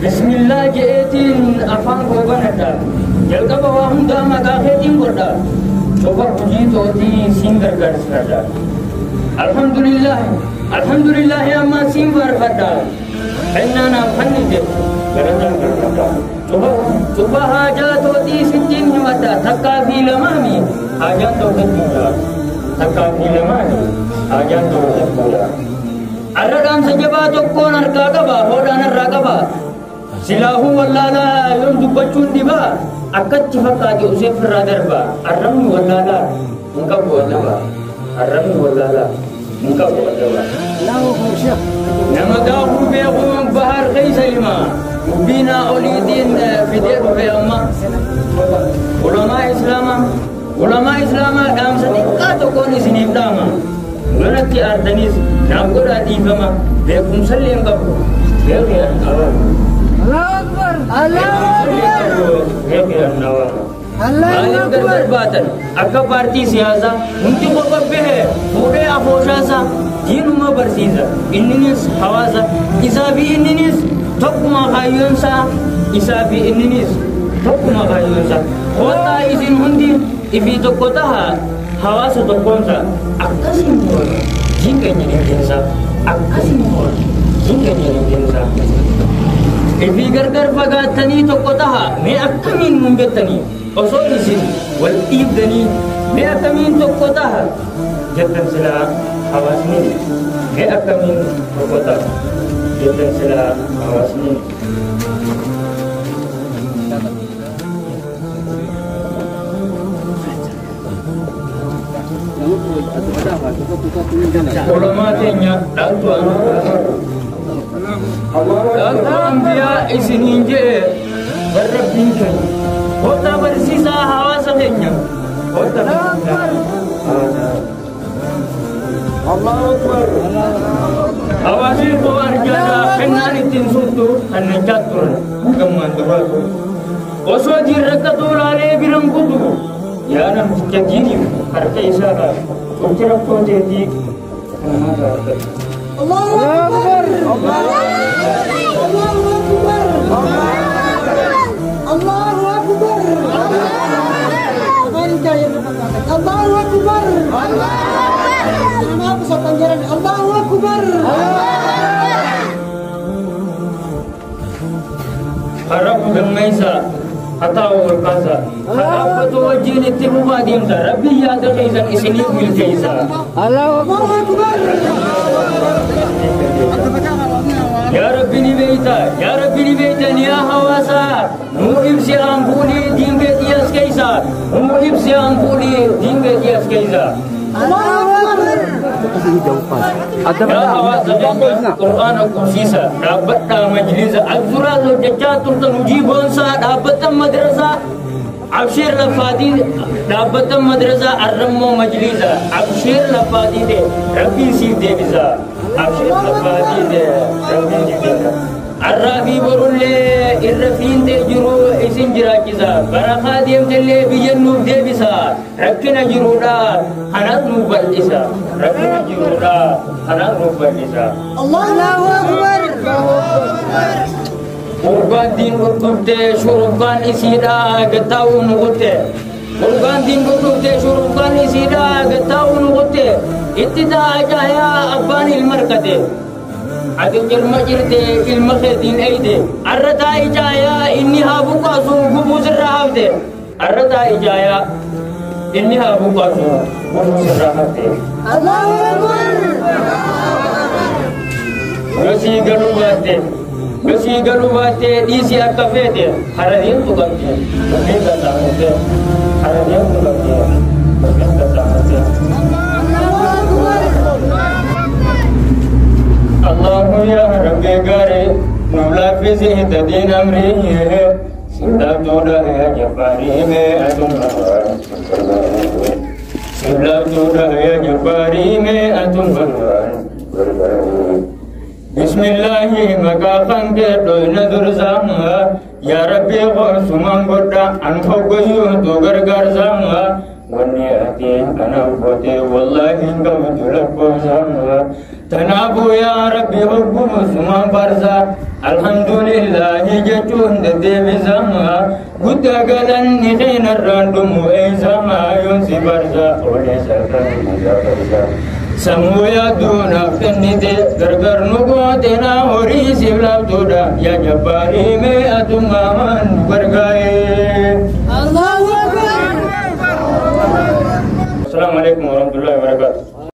Bismillah je'eetiin afaan koo banadha. Jalqaba waa hundaa maqaa keetiin godha. Cufa hojii tootii siin gargaarsifadha. Alhamdulillah, alhamdulillah amma siin faarfadha. Kennaa naaf kennite galataan galfadha. Cufa haajaa tootii sittiin himadha. Takkaa fi lamaami haajaan too hedduudha. Takkaa fi lamaami haajaan too hedduudha. Arra dhaamsa jabaa tokkoon harkaa qaba, hoodhaan harraa qaba. Silaahuu wallaalaa yoon dubbachuun dhibaa, akkatti fakkaate useef irraa darba. Arrabni wallaalaa hin qabu adaba. Arrabni wallaalaa hin qabu adaba. Nama gaafuu beekuun bahar keessa hima. Dubbiinaa oliitiin fidee dhufe amma. Ulamaa Islaamaa, ulamaa Islaamaa dhaamsa xiqqaa tokkoon isiniif dhaama. Manatti aartanis naaf godhaa dhiifama. Beekumsallee hin qabu. Beekee an qaba. Allahu Akbar. Allahu Akbar. Beekee an nawaama. Allahu Maaliif gargar Akbar. baatan akka paartii siyaasaa hundi qofa bahe fuudhee afooshaasaa diinuma barsiisa inninis hawaasa isaa fi inninis tokkuma kaayyoonsaa isaa fi inninis tokkuma kaayyoonsaa kootaa isin hundi ifii tokko taha hawaasa tokkoonsa akkasiin tola diin keenya dhibeensa akkasiin tola diin keenya dhibeensa. Ifii gargar fagaattanii tokko taha mee akkamiin nun jettanii osoo isin wal dhiibdanii mee akkamiin tokko taha jettan silaa hawaasni mee akkamiin tokko taha jettan silaa hawaasni. Ulamaa teenya dhaaltu dhaaltu ambiyaa isiniin je'e bar rabbiin keenya kottaa barsiisaa hawaasa keenya kottaa barsiisaa hawaasa. Hawaasni koo arjaadha kennaan ittiin suuttu kannachaa turan gammaan duraatu. Osoo diin rakkatuu laalee biran kutu yaa namticha diiniif harka isaa laalu cufti rakkoo teetii kanumaa argatu. Allahu Akbar. Allahu Akbar. Allahu Akbar. Allahu Akbar. Allahu Akbar. Harafu gammaysa hataa ol kaasa hadhaabbatu wajjin itti fufaa deemsa rabbi yaada keessan isiniif milkeessa. Allahu Akbar. Yaa Rabbi ni beeyta, yaa Rabbi ni beeyta niyaa hawaasaa nuu ibsi aan fuudhii diin keetii as keessa nuu ibsi aan fuudhii diin keetii as keessa. Allahu Akbar. Yaa hawaasa keenya Qur'aana qubsiisa dhaabbadhaa majlisa absuraas hojjechaa turtan hojii boonsaa dhaabbattan madrasaa absheer laffaatii dhaabbattan madrasaa arrammoo majlisa absheer laffaatii ta'e rabbiin siif deebisa absheer laffaatii ta'e rabbiin siif deebisa. Arraa fi borullee irra fiintee jiru isin jiraachisa. Barakaa deemtellee biyya nuuf deebisa. Rakkina jiruudha kanaas nuuf bal'isa. Rakkina jiruudha kanaas nuuf bal'isa. Allahu Akbar. Urgaan diin dhudhuftee shurufkaan isiidha gattaa'uu nu kutte. Urgaan diin dhudhuftee shurufkaan isiidha gattaa'uu nu kutte. Itti ta'a caayaa abbaan ilma harkate. Ati jirma jirte ilma keetiin eeyde. Arra taa'i caayaa inni haa buqqaasu gubuu sirraa hafte. Arra taa'i caayaa inni haa buqqaasu gubuu sirraa hafte. Allahu Akbar. Yosii galuu baatte yosii galuu baatte dhiisii akka feete hara deemtu qabdi. Dubbiin qaxxaamurte hara deemtu qabdi. Dubbiin qaxxaamurte. Allahu Akbar. Allahu ya Rabbi gari nu laaffisi tadiin amrii silaaftuudha ya jabbaari mee atum silaaftuudha ya jabbaari mee atum Bismillahi maqaa kan kee dhoyna dursaa yaa Rabbi qorsumaan godha an hoggayyuutu gargaarsaa wanni ati anaaf goote wallaahi hin qabdu lakkoofsaa. Tanaafuu yaa Rabbi hoggumu sumaan farsa. Alhamdulillahi jechuun deddeebisama. Guddaa galanni keenarraan dhumu eeysama yoon si farsa. Olee sarkan farsa. Sammuu yaadduunaaf kennite gargar nu goote naa horii siif laaftuudha. Yaa jabbaarii mee atummaa nu gargaare.